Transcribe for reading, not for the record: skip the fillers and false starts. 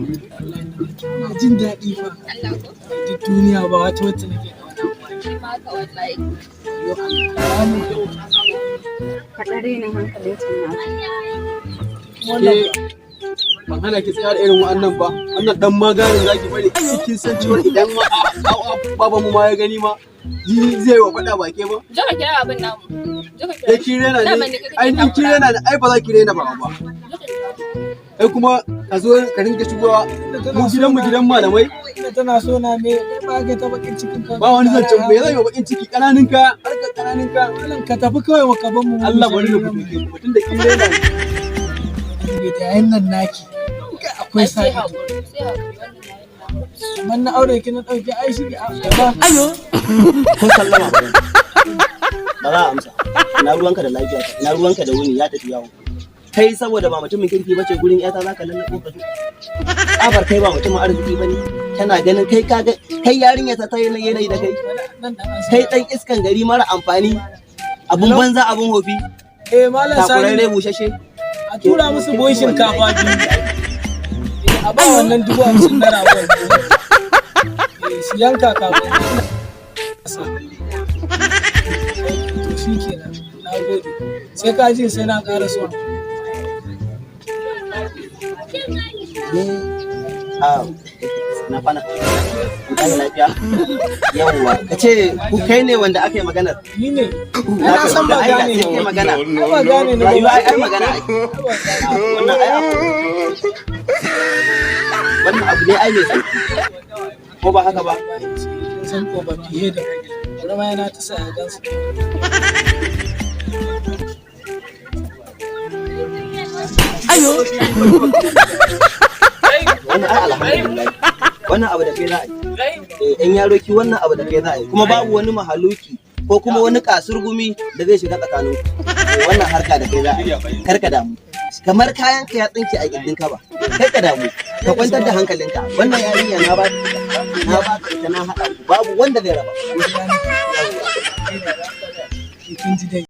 Ina jin daɗi fa. Allah ko? Duk duniya ba wata wacce nake ƙauna ba. Ni ma haka wallahi. Yo Allah, mu Faɗa renin hankalin can na. wannan Ke ban hana ki tsaya da irin wa'annan ba. Wannan dan maganin zaki bari. Ai kin san cewa idan ma baban mu ma ya gani ma yi zai wa faɗa ba ke ba. Je ka kira abin namu. Je ka kira. Ke kin rena Dama ne. ni kake Ai in kin takura. rena ne ai ba za ki rena ba ba. Je ka kira. Ai kuma ka zo ka rinka shigowa mu gidan mu gidan malamai. Ina tana so na me kai ba ka ta bakin cikin ka. Ba wani zancen me zai yi wa bakin ciki kananin ka harkar kananin ka. Malam ka tafi kawai wa kaban mu. Allah bari na fito ke kuma tunda kin rena ni. Da yayin nan naki. Kai akwai Ai sa sai ido. haƙuri, sai haƙuri wannan yayin namu. Kamar na aure ki na ɗauki ai shi a gaba. Ko sallama ba zan ba za a amsa. Ina ruwanka da lafiya, ina ruwanka da wuni ya tafi yawo. Kai saboda ba mutumin kirki bace gurin yata zaka lallabo ka zo. Tsabar kai ba mutumin arziki bane. Kana ganin kai kaga kai yarinya ta tayi yanayi da kai. Nan dan an Kai dan iskan gari mara amfani. Abun banza abun hofi. Eh, Malam Sani, Takurarre bushashe. a tura musu buhun shinkafa biyu. Eh, a ba wannan 50,000 na ragon. Eh, su yanka kafin. To shi kenan. Na gode. Sai ka ji sai na ƙara so. Ah, na kwana. Ku tashi lafiya. Yawwa, ka ce ku kai ne wanda aka yi maganar. Ni ne. Ai na san ba Ai, da gane sai kai ni. magana. Ai ba gane ni ba. Rayuwa ai magana ai. Ai ba gane. Wannan ai abu. Wannan abu ne ai mai sauki. Ko ba haka ba? San ko ba fiye da bari ma yana ta sa ya gansu. Wannan ai alhamdulillah. Wannan abu da kai za a yi. Eh, in yaro ki wannan abu da kai za a yi. Kuma babu wani mahaluki ko kuma wani kasurgumi da zai shiga tsakanin ku. Eh, wannan harka da kai za a yi. Kar ka damu. Kamar kayan ka ya tsinke a gindin ka ba. Kar ka damu. Ka kwantar da hankalinka. Wannan yarinya na ba ka ita na haɗa ku. Babu wanda zai raba. Kin ji dai.